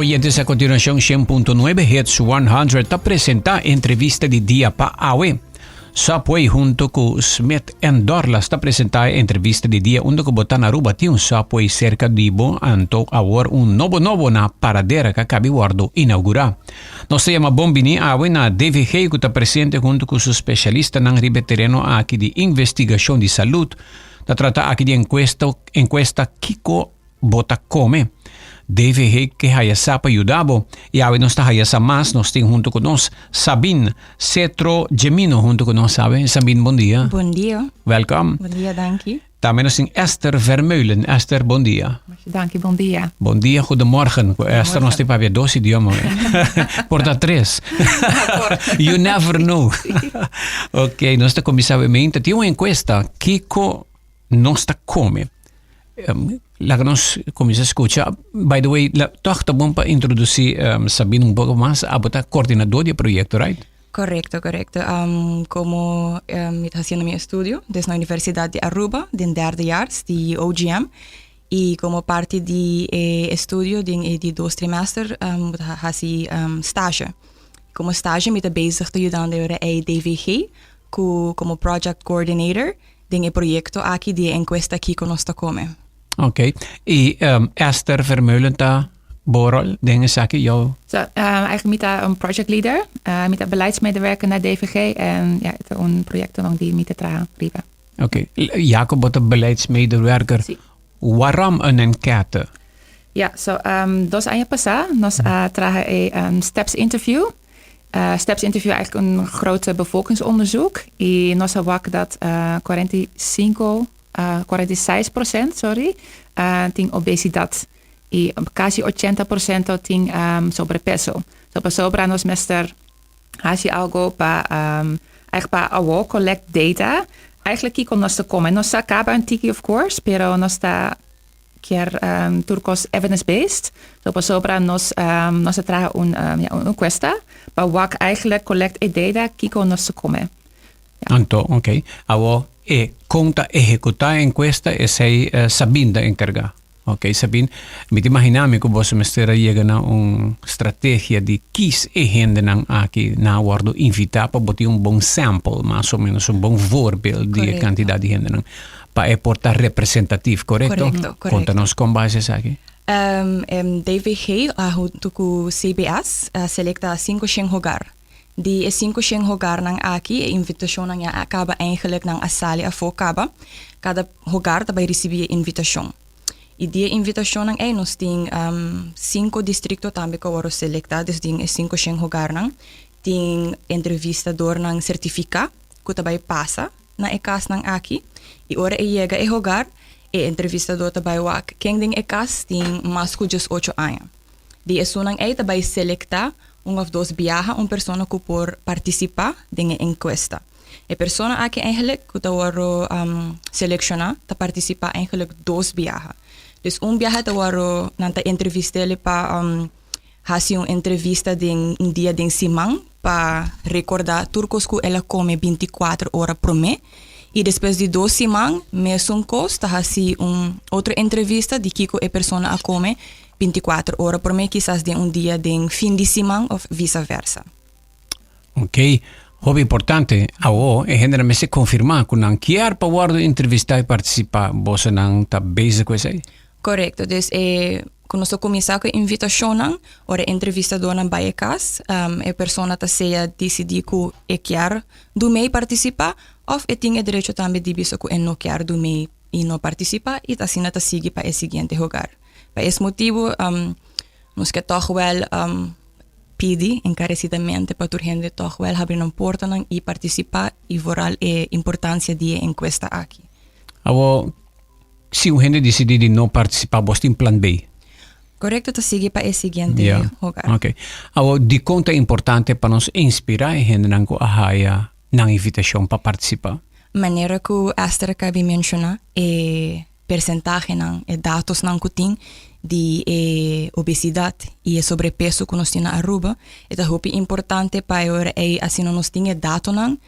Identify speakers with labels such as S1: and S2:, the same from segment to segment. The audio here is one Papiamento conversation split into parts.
S1: Oyentes, a continuacion 100.9 Hits 100 ta presenta entrevista di dia pa awe. Subway hunto cu Smith and Dorlas ta presenta e entrevista di dia unda cu bo ta na Aruba tin un Subway cerca di bo anto awor un nobo nobo na Paradera ca cabi wordo inaugura. Nos ta yama bon bini awe na DVG cu ta presente hunto cu su specialistanan riba e tereno aki di investigacion di salud. Ta trata aki di encuesta encuesta kico bo ta come. DVG ke haya sa pa yuda bo y awe nos ta haya sa mas nos tin hunto cu nos Sabine Cetro Gemino hunto cu nos awe. Sabine bon dia.
S2: Bon dia.
S1: Welcome.
S2: Bon dia, danki.
S1: Tambe nos tin Esther Vermeulen. Esther, bon dia.
S3: Danki, bon dia.
S1: Bon dia, goedemorgen. Cu Esther nos tin papia dos idioma. Por ta tres. You never know. Ok, nos ta cuminsa awe mente. Tin un encuesta. Kico nos ta come? Laga nos cuminsa scucha. By the way, la, toch ta bon pa introduci Sabine un poco mas. Abo ta coordinador di e proyecto, right?
S2: Correcto, correcto. Como mi ta haciendo mi estudio des na Universidad di Aruba, den derde jaars di OGM. Y como parti di e estudio den e di dos trimester, bo ta haci stage. Como stage mi ta bezig ta yudando e ora ei DVG cu como project coordinator den e proyecto aki di e encuesta Kico Nos Ta Come.
S1: Ok. Y Esther Vermeulen ta bo rol den esaki? Jou?
S3: So, eigenlijk mi ta un project leader. Mi ta beleidsmedewerker na DVG en ja, ta un proyectonan di mi ta traha riba.
S1: Ok. Jacob, bo ta beleidsmedewerker.
S3: Si.
S1: Waarom een enquête?
S3: Ja, so, 2 aña pasa nos a traha e STEPS interview. STEPS interview eigenlijk een grote bevolkingsonderzoek. Y nos a wak dat 45, 46%, sorry, tin obesidad. Y casi 80% tin sobrepeso. So pasobra nos mester haci algo pa eigenlijk pa awo collect data. Eigenlijk kico nos ta come. Nos sa caba un tiki, of course, pero nos ta kier tur cos evidence based. So pasobra nos a traha ja, un encuesta pa wak eigenlijk collect e data kico nos ta come.
S1: Ja. Anto, ok. Awo e con ta ehecuta e encuesta esey Sabine ta encarga. Ok, Sabine, mi ta imagina mi cu boso mester a yega na un strategia di kies e hendenan aki na wordo invita pa bo tin un bon sample, mas o menos un bon voorbeeld di e cantidad di hendenan pa e por ta representatief, corecto?
S2: Corecto, corecto.
S1: Conta nos con base esaki.
S2: DVG hunto cu CBS a selecta 500 hogar. Di e 500 hogarnan aki e invitacionnan ya a caba, eigenlijk nan a sali afo caba. Cada hogar ta bay ricibi e invitacion. Y di e invitacionnan ey nos tin 5 districto tambe cu a wordo selecta, dus den e 500 hogarnan tin entrevistadornan certifica cu ta bay pasa na e casnan aki y ora e yega e hogar e entrevistador ta bay wak ken den e cas tin mas cu 18 aña. Di esunnan ey ta bay selecta un of dos biaha un persona cu por participa den e encuesta. E persona aki eigenlijk cu ta wordo selecciona ta participa eigenlijk dos biaha. Dus un biaha ta wordo nan ta entrevistele pa haci un entrevista den un dia den siman pa recorda tur cos cu el a come 24 ora prome y despues di 2 siman mesun cos, ta haci un otro entrevista di kico e persona a come 24 ora prome, kisas den un dia den fin di siman of vice versa.
S1: Ok, hopi importante. Awo, e hende mester confirma cu nan kier pa wordo entrevista y participa. Boso nan ta bezig cu esey?
S2: Correcto. Dus cu nos cuminsa cu invitacionnan, ora entrevistadornan bay e cas, e persona ta sea decidi cu e kier do mee participa of e tin e derecho tambe di bisa cu e no kier do mee y no participa y asina ta sigui pa e siguiente hogar. Pa es motibo nos kier toch wel pidi encarecidamente pa tur hende toch wel habri nan portanan y participa y vooral e importancia di e encuesta aki.
S1: Awo, si un hende decidi di no participa, boso tin plan B?
S2: Correcto, ta sigui pa e siguiente hogar.
S1: Ok. Awo, di con ta importante pa nos inspira e hendenan cu a haya nan invitacion pa participa?
S2: Manera cu Esther a caba di menciona, e percentahenan, e datosnan cu tin di e obesidad y e sobrepeso cu nos tin na Aruba, e ta hopi importante pa e ora ey asina nos tin e datonan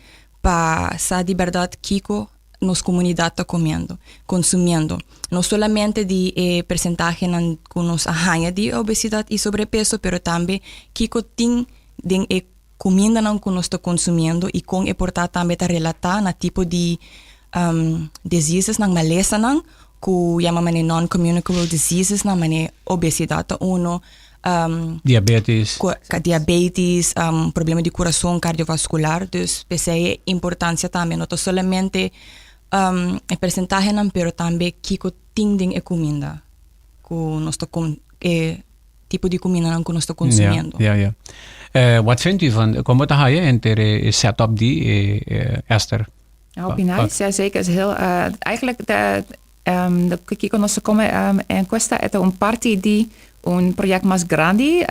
S2: pa sa di berdad kico. nos comunidad ta comiendo, consumiendo. No solamente di e percentahenan cu nos a haña di obesidad y sobrepeso, pero tambe kico tin den e cumindanan cu nos ta consumiendo y con e por ta tambe ta relata na tipo di diseasesnan, malesanan cu yama mane non-communicable diseasesnan, mane obesidad ta uno,
S1: Diabetes.
S2: Diabetes, problema di curason, cardiovascular. Dus p'esei e importancia tambe no ta solamente e percentahenan, pero tambe kico tin den e cuminda cu nos ta e tipo di cumindanan cu nos ta consumiendo.
S1: Ja, ja. Wat vindt u van, con bo ta haya enter e setup di Esther?
S3: Hopi nice, ja zeker. Is heel, eigenlijk de kiko nos come encuesta e ta un parti di un project mas grandi,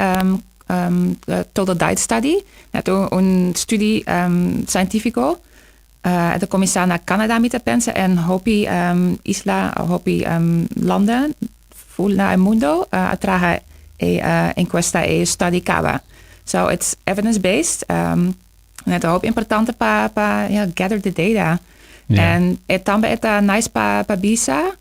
S3: Total Diet Study. Net un studie científico. E ta cuminsa na Canada, mi ta pensa, en hopi isla, hopi landen full na e mundo a traha e encuesta, e study caba. So it's evidence based. En ta hopi importante pa, ja, gather the data. En e tambe e ta nice pa bisa.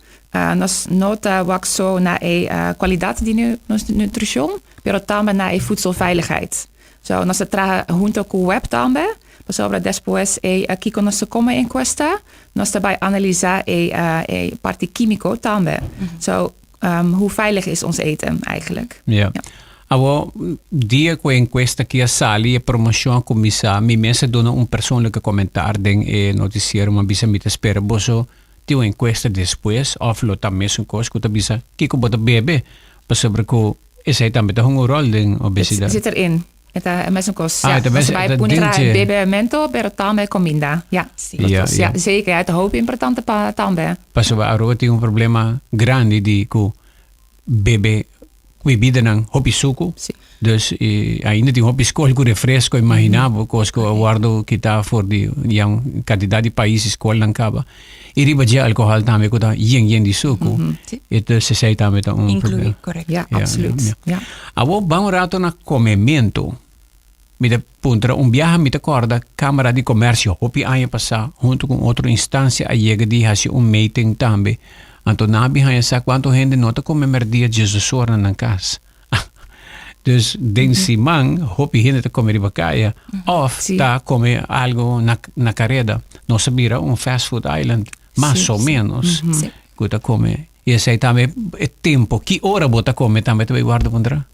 S3: Nos no ta wak so na e kwaliteit di nos nutricion, pero tambe na e voedselveiligheid. So nos ta traha hunto cu WEB tambe, pasobra despues e kiko nos ta come encuesta, nos ta bay analisa e parti quimico tambe. So hoe veilig is ons eten eigenlijk?
S1: Ja. Awo, dia cu e encuesta aki a sali, e promocion a cuminsa, mi mes a duna un persoonlijke commentaar den e noticiero, m'a bisa mi ta spera boso tin un encuesta despues of lo ta mesun cos cu ta bisa kico bo ta bebe, pasobra cu esey tambe ta hunga un rol den obesidad.
S3: Het zit erin. E ta e mesun cos. Ah, ja, nos bay puntra bebemento, pero tambe comida. Ja, ja, zeker. Ja, ta hopi importante pa tambe.
S1: Pasobra Aruba tin un problema grandi di cu bebe bebidanan hopi suku. Dus ainda tin hopi skol ku refresko, imagina bo, kos ku a wordo kita for di ya un kantidat di pais i skolnan kaba. I riba dje alkohòl tambe ku ta yen yen di suku. I dus esei tambe ta un
S2: Inclui, korekto.
S3: Ja, absoluut. Ja.
S1: Awor ban un rato na komementu. Mi ta puntra un biaha mi ta kòrda Kámara di Komèrsio hopi aña pasá huntu ku un otro instansia a yega di hasi un meeting tambe. Anto nan a bin haña sa kuantu hende no ta kome mèrdia djesdos ora na nan kas. Dus den siman hopi hende ta kome riba kaya òf ta kome algu na kareda. Nos a bira un fast food island mas o ménos ku ta kome. I esei tambe e tempu ki ora bo ta kome tambe ta bai warda puntra.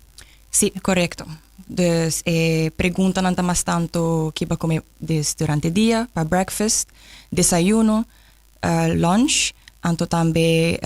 S2: Sí, korekto. Dus e preguntanan ta mas tanto ki bo kome des durante dia, pa breakfast, desayuno, lunch, anto tambe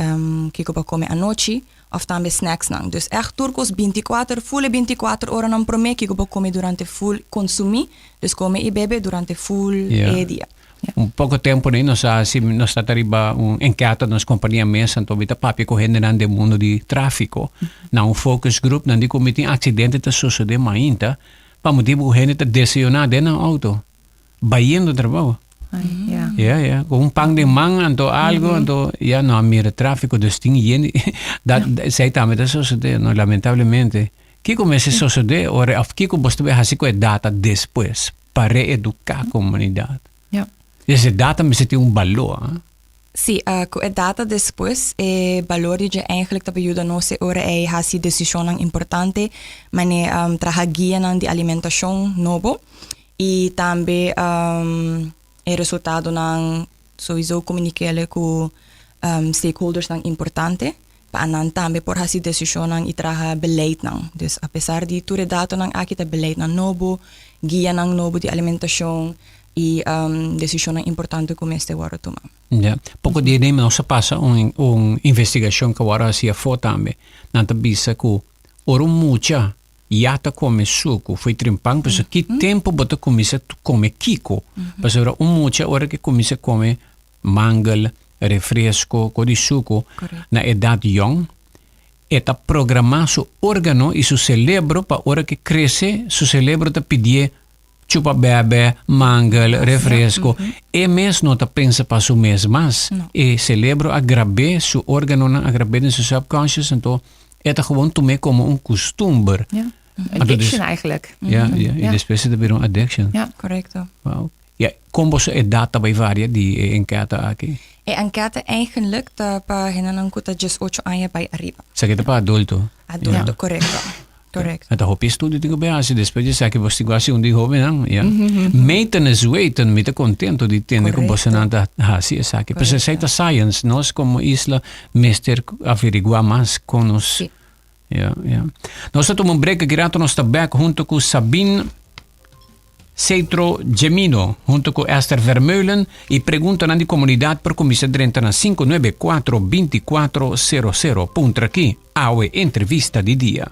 S2: kiko bo kome anochi of tambe snacksnan. Dus ègt tur kos 24, full e 24 oranan promé kiko bo kome durante full konsumí, dus kome i bebe durante full e dia.
S1: Un poko tempu nei nos a hasi, nos ta riba un enketa nos kompania mes, anto mi ta papia ku hendenan den mundu di tráfiko. Na un focus group nan di ku mi tin aksidente ta sosodé mainta pa motibu ku hende ta desayuná den nan outo bayendo trabou. Ya, ya, ku un pan den man anto algo, anto ya no a mira tráfiko, dus tin yende dat esei tambe ta sosodé, no, lamentablemente. Kiko mester sosodé ora òf kiko bos ta bai hasi ku e data despues? Pa reeduká komunidat.
S3: Ja.
S1: Dus e data mester tin un balor.
S2: Sí, ku e data despues e balor di dje eigenlijk ta pa yuda nos e ora ei hasi desishonnan importante, manera traha guianan di alimentashon nobo i tambe e resultadonan souiso komunik'é ku stakeholdersnan importante pa nan tambe por hasi desishonnan i traha beleidnan. Dus apesar di tur e datonan aki ta beleidnan nobo, guianan nobo di alimentashon i desishonnan importante ku mester wòrdu tuma.
S1: Ja. Poko dia den nos a pasa un investigashon ku a wòrdu hasi afó tambe. Nan ta bisa ku ora un mucha ya ta kome suku fo'i trimpan, pasobra ki tempu bo ta kuminsá kome kiko? Pasobra un mucha ora ke kuminsá kome mangel, refresco, ko di suku na edat yong, e ta programá su órgano i su selebro pa ora ke krese su selebro ta pidié chupa bèbè, mangel, refresco. E mes no ta pensa pa su mes mas. E selebro a grab'é, su órganonan a grab'é den su subconscious, anto e ta gewoon tum'é komo un kustumber.
S3: Addiction eigenlijk.
S1: Ja, ja, i despues e ta bira un addiction.
S2: Korekto.
S1: Wow. Ja, kon boso e data bai varia di e enketa aki?
S2: E enketa eigenlijk ta pa hendenan ku ta 18 aña bai ariba.
S1: Esaki ta pa adulto?
S2: Adulto, korekto. Korekto.
S1: Ta hopi estudio tin ku bai hasi despues di esaki bos tin ku hasi un di hobennan, ja. Meten is weten, mi ta kontento di tende ku bosonan ta hasi esaki. Pasobra esei ta science, nos komo isla mester averiguá mas kon nos. Ja, ja. Nos ta tuma un break aki rato, nos ta bek hunto ku Sabine Cetro Gemino hunto ku Esther Vermeulen i preguntanan di komunidat por kuminsá drenta na 594 2400. Puntra aki, awe entrevista di dia.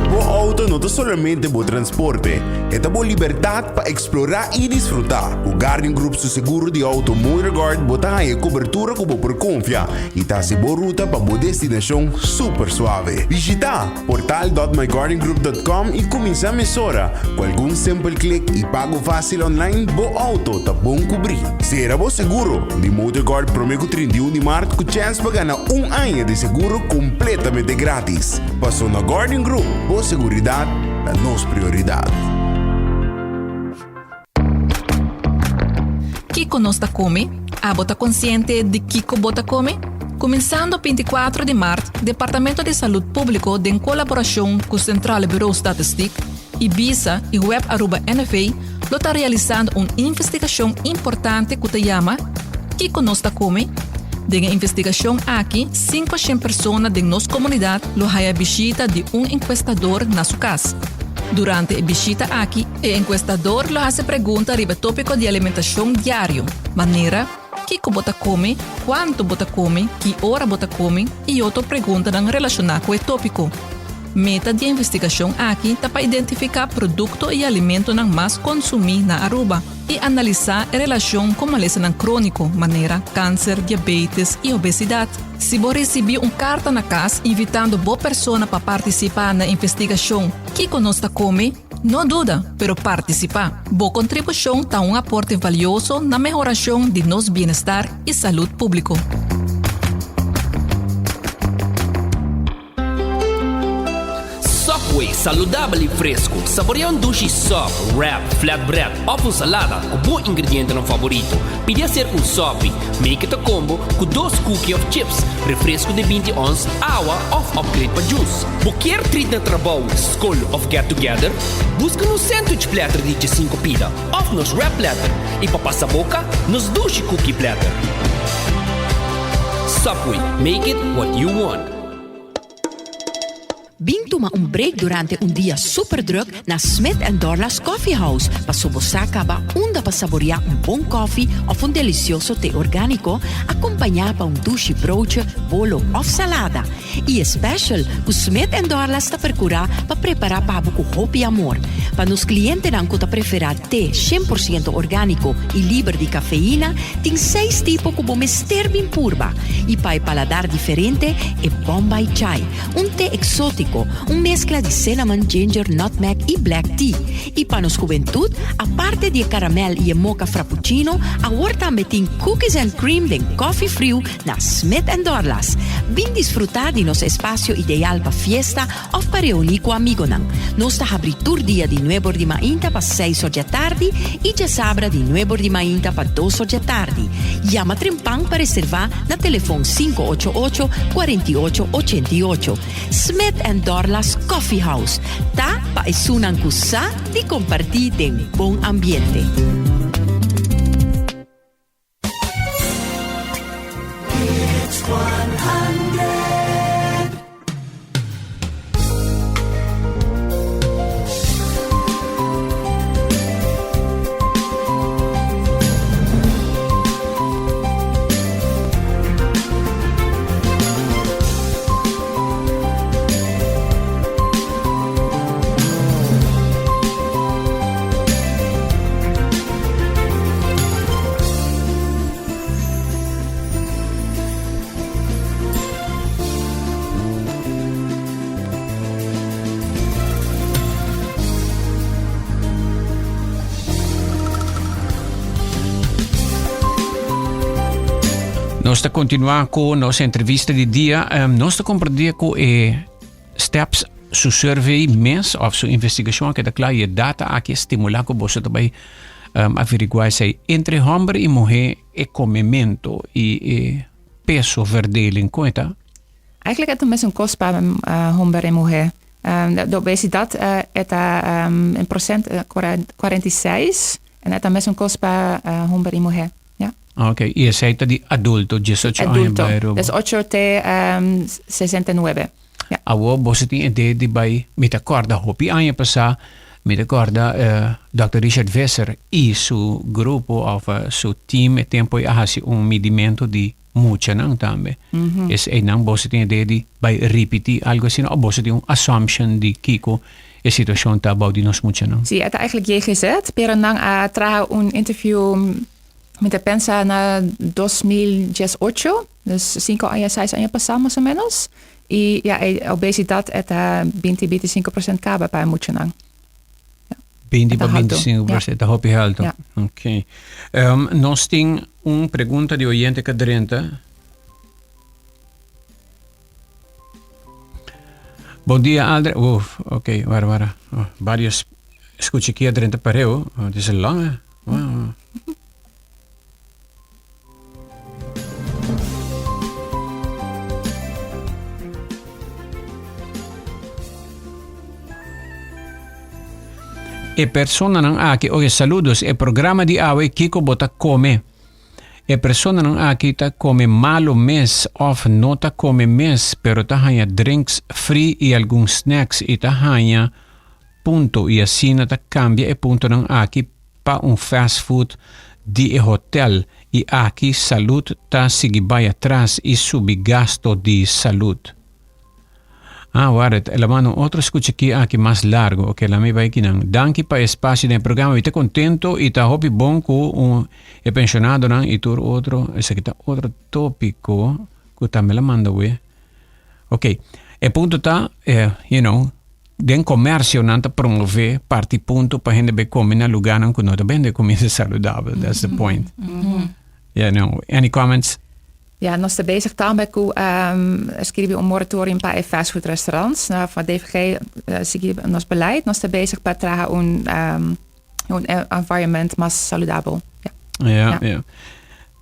S4: Bo auto no ta solamente bo transporte, e ta bo libertad pa explora y disfruta. Cu Guardian Group su seguro di auto MotorGuard bo ta haya cobertura cu bo por confia y ta haci bo ruta pa bo destinacion super suave. Bishita portal.myguardiangroup.com y cuminsa mesora. Cu algun simpel click y pago facil online bo auto ta bon cubri. Cera bo seguro di MotorGuard prome cu 31 di maart cu chance pa gana un aña di seguro completamente gratis. Paso na Guardian Group, bo seguridad ta nos prioridad.
S5: Kiko nos ta kome? Abo ta konsiente di kiko bo ta kome? Kuminsando 24 di mart, Departamento di Salud Públiko den kolaborashon ku Centrale Bureau Statistiek, Ibisa i Web Aruba NV lo ta realisando un investigashon importante ku ta yama Kiko nos ta kome? Den e investigashon aki, 500 persona den nos komunidat lo haya bishita di un enkuestador na su kas. Durante e bishita aki, e enkuestador lo hasi pregunta riba e tópiko di alimentashon diario, manera, kiko bo ta kome, kuantu bo ta kome, ki ora bo ta kome i otro preguntanan relashoná ku e tópiko. Meta di e investigashon aki ta pa identifiká produkto i alimentonan mas konsumí na Aruba i analisá e relashon ku malesanan króniko manera kanser, diabetes i obesidat. Si bo risibí un karta na kas invitando bo persona pa partisipá na investigashon Kiko nos ta kome? No duda, pero partisipá! Bo kontribushon ta un aporte valioso na mehorashon di nos bienestar i salud públiko.
S6: Subway, saludabel y fresco. Saborea un dushi sub, wrap, flatbread of un salada cu bo ingredientenan favorito. Pidi hacer un sopi. Make it a combo cu dos cookie of chips, refresco di 20 ons, awa of upgrade pa juice. Bo kier treat na trabou, scol of get together? Busca nos sandwich platter di 15 pida of nos wrap platter y pa pasa boca, nos dushi cookie platter. Subway, make it what you want.
S7: Bin tuma un break durante un dia super druk na Smith and Dorlas Coffee House paso bo sa caba unda pa saborea un bon koffie of un delicioso te organico acompaña pa un dushi broodje, bolo of salada. Y e special cu Smith and Dorlas ta percura pa prepara pa bo cu hopi amor. Pa nos clientenan cu ta prefera te 100% organico y liber di cafeína, tin seis tipo cu bo mester bin purba. Y pa e paladar diferente, e Bombay Chai, un te exótico, un mezcla di cinnamon, ginger, nutmeg y black tea. Y pa nos juventud, aparte di e caramel y e mocha frappuccino, awor tambe tin cookies and cream den coffee friu na Smith and Dorlas. Bin disfruta di nos espacio ideal pa fiesta of pa reuni cu amigonan. Nos ta habri tur dia di nuebor di mainta pa seis or djatardi y djasabra di nuebor di mainta pa dos or djatardi. Yama trempan pa reserva na telefon 588 48 88. Smith and Dorlas Coffee House ta pa esunnan cu sa di comparti den bon ambiente.
S1: Nos ta continua cu nos entrevista di dia. Um, nos ta comprende cu e steps su survey mes of su investigacion a keda cla y e data aki a stimula cu boso ta bay um, averigua esey. Entre homber y muher e comemento y e peso verdeling con e ta?
S3: Eigenlijk e ta mesun cos pa homber y muher. De obesidad e ta in procent 46 en e ta mesun cos pa homber y muher. Ja.
S1: Ok, y esey ta di adulto, 18 aña
S3: Adulto,
S1: bay aruba.
S3: 18 te 69. Ja.
S1: Awor boso tin idee di bay, mi ta corda hopi aña pasa, mi ta corda Dòkter Richard Visser y su grupo of su team e tempo ey a haci un midimento di muchanan tambe. Es eynan boso tin idee di bay ripiti algo asina of boso tin un assumption di kico e situacion ta bou di nos muchanan?
S3: Si, e ta eigenlijk JGZ, pero nan a traha un interview, mi ta pensa na 2018, dus cinco aña, seis aña pasa mas o menos. Y ja, e obesidad e ta binti, binti cinco procent caba pa e muchanan.
S1: 20
S3: pa
S1: 25 procent, ta hopi halto.
S3: Ja.
S1: Ok. Um, nos tin un pregunta di oyente que drenta. Bon dia, Aldre. Uf, ok, wara, wara. Oh, varios escucha aquí drenta pareo. Oh, dit is een lange. Wow. E personanan aki, oye saludos, e programa di awe kiko bo ta kome. E personanan aki ta kome malo mes of no ta kome mes, pero ta haña drinks free i algun snacks i ta haña punto i asina ta kambia e puntonan aki pa un fast food di e hotel i aki salud ta sigui bai atras i subi gasto di salud. Ah, wara, el a manda un otro scucha ki aki mas largo. Ok, laat mi bai kinan. Danki pa e espacio den e programa. Mi ta contento i ta hopi bon cu un e pensionadonan i tur otro. Esaki ta otro topico cu tambe el a manda we. Ok, e punto ta, eh, you know, den comercio nan ta promove parti punto pa hende bay come na lugarnan cu no ta bende comida saludabel. That's the point. Yeah, no. Any comments?
S3: Ja, nos ta bezig tambe cu um, scribi un moratorium pa e fastfood restaurants. Nou, van DVG uh, sigui nos beleid. Nos ta bezig pa traha un, um, un environment mas saludabel. Ja.
S1: Ja, ja.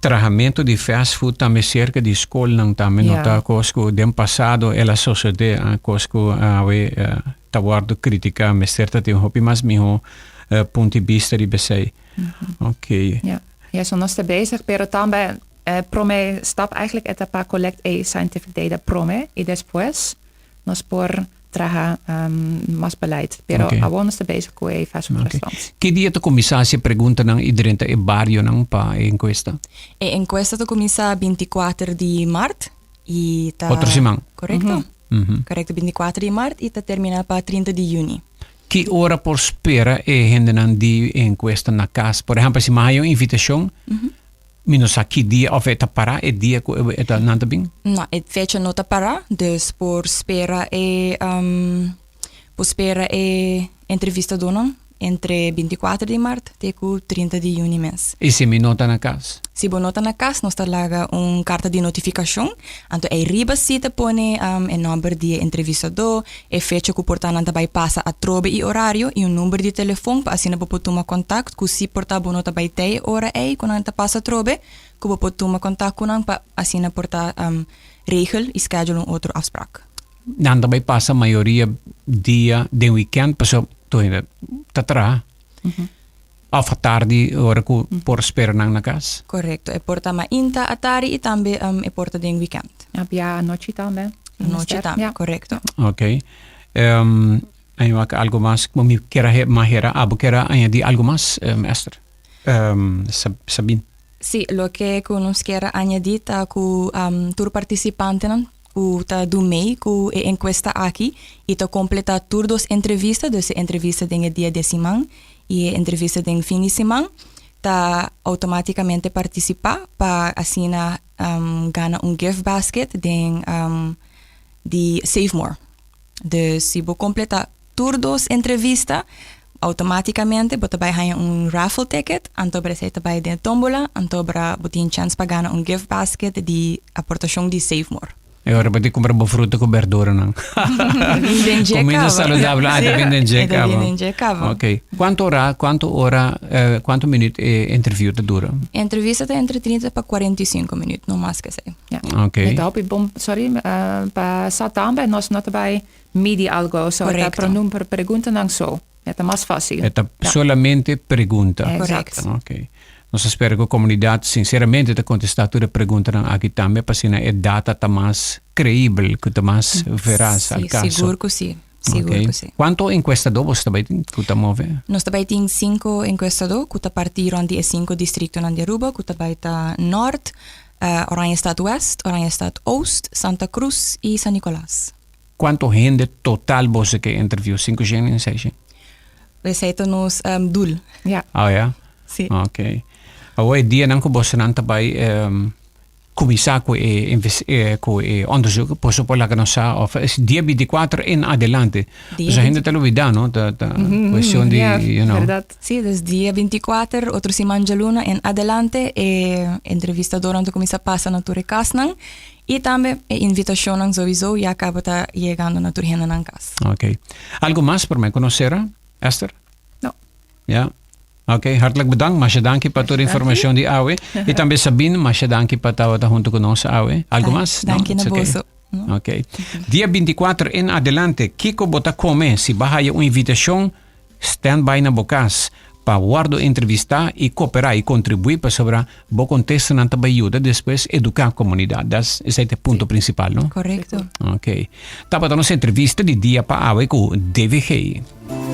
S1: Trahamento di fast food tambe cerca di scolnan tambe no ta cos cu den pasado el a sosode, ah, cos cu awe uh, ta wordo critica, mester ta tin hopi mas miho uh, punto di bista riba esey. Mm -hmm. Ok.
S3: Ja. Ja, so nos ta bezig, pero tambe eh, prome stap eigenlijk eta pa collect e scientific data prome y despues nos por traha um, mas beleid. Pero okay. awor nos ta bezig cu e fast food okay. restaurants.
S1: Ki dia ta cuminsa haci preguntanan y drenta e barionan pa e encuesta?
S2: E encuesta ta cuminsa 24 di maart y ta
S1: Otro siman.
S2: Correcto. Mm -hmm. Correcto, 24 di maart y ta termina pa 30 di juni.
S1: Ki ora por spera e hendenan di e encuesta na cas? Por ehempel, si mi haya un invitacion, mm -hmm. Mi no sa ki dia of e ta para e dia ku e ta nan ta bin.
S2: No, e fecha no ta para, dus por spera e por spera e entrevistadónan entre bintikuater di mart te ku trinta di yüni mes.
S1: I si mi no ta na kas?
S2: Si bo no ta na kas nos ta laga un karta di notifikashon, anto ei riba si ta pone e nòmber di e entrevistadó, e fecha ku por ta nan ta bai pasa atrobe i orario i un number di telefon pa asina bo por tuma kontakt ku si por ta bo no ta bai tei e ora ei ku nan ta pasa atrobe ku bo por tuma kontakt ku nan pa asina por ta regel i schedule un otro afsprak.
S1: Nan ta bai pasa mayoria dia den weekend pasobra tur hende ta traha of atardi ora ku por spera nan na kas.
S2: Korekto, e por ta mainta, atardi i tambe e por ta den weekend.
S3: Bia anochi tambe.
S2: Anochi tambe, korekto.
S1: Ok. Um, en wak algo mas ku mi kier a mahera, abo kier a añadi algo mas, um, Esther? Um, Sabine.
S2: Sí, loke ku nos kier a añadi ta ku um, tur partisipantenan ku ta du mei ku e enkuesta aki i ta kompletá tur dos entrevista, dus e entrevista den e dia di e siman i e entrevista den fin di siman, ta outomátikamente partisipá pa asina gana un gift basket den di Save More. Dus si bo kompletá tur dos entrevista. Automaticamente bo ta bay haya un raffle ticket, anto bra esey ta bay den e tombola, anto bra bo tin chance pa gana un gift basket di aportacion di Save More.
S1: E ora bo tin cumpra bo fruta cu berduranan.
S2: Den dje
S1: Comida
S2: caba.
S1: saludabel, ah, ta bin den dje
S2: E ta
S1: caba.
S2: bin den dje caba.
S1: Ok. Cuanto ora, cuanto ora, eh, cuanto minuut e interview ta dura?
S2: Entrevista ta entre 30 pa 45 minuut, no mas cu esey.
S3: Ja.
S1: Ok.
S3: E ta hopi bon, sorry, eh, pa sa tambe nos no ta bay midi algo, so e ta
S2: Correcto.
S3: pronumper preguntanan so. E ta mas fácil.
S1: E ta
S3: Ja.
S1: solamente pregunta.
S3: Exacto.
S1: Ok. Nos ta spera ku komunidat sinseramente ta kontestá tur e preguntanan aki tambe pa asina e data ta mas kreibel, ku ta mas veras al
S2: Sí,
S1: kaso.
S2: sigur ku sí. Sigur
S1: Ok.
S2: ku sí.
S1: Kuantu enkuestadó boso ta bai tin ku ta move?
S2: Nos ta bai tin sinku enkuestadó ku ta partí rònt di e sinku distriktonan di Aruba ku ta bai ta Nort, Oranjestad West, Oranjestad Oost, Santa Cruz i San Nicolas.
S1: Kuantu hende total boso ke interview? Sinku shen en seis shen?
S2: Esei ta nos doel.
S3: Ja.
S1: Oh ja?
S2: Si.
S1: Ok. Awor e dianan ku bosonan ta bai kuminsá ku e ku e onderzoek, boso por laga nos sa òf es dia bintikuater en adelante.
S2: Dia
S1: Pasobra hende ta lubidá, no? Ta ta kuestion di,
S3: Ja,
S1: you know.
S3: bèrdat.
S2: Si, dus dia bintikuater, otro siman djaluna en adelante e entrevistadornan ta kuminsá pasa na tur e kasnan. I tambe e invitashonnan souiso ya kaba ta yegando na tur hendenan kas.
S1: Ok. Algo mas por mi konosera, Esther?
S3: No.
S1: Ja. Ok, hartelijk bedankt. Masha danki pa tur informashon di awe. I tambe Sabine, masha danki pa tabata huntu ku nos awe. Algo mas? No?
S2: Danki na
S1: It's okay.
S2: boso. No.
S1: Ok. Dia 24 en adelante, kiko bo ta kome si bo haya un invitashon? Stand by na bo kas pa wordo entrevistá i koperá i kontribuí pasobra bo kontestanan ta bai yuda despues eduká komunidat. Das esei ta e punto prinsipal, no?
S2: Korekto.
S1: Ok. Tabata nos entrevista di dia pa awe ku DVG.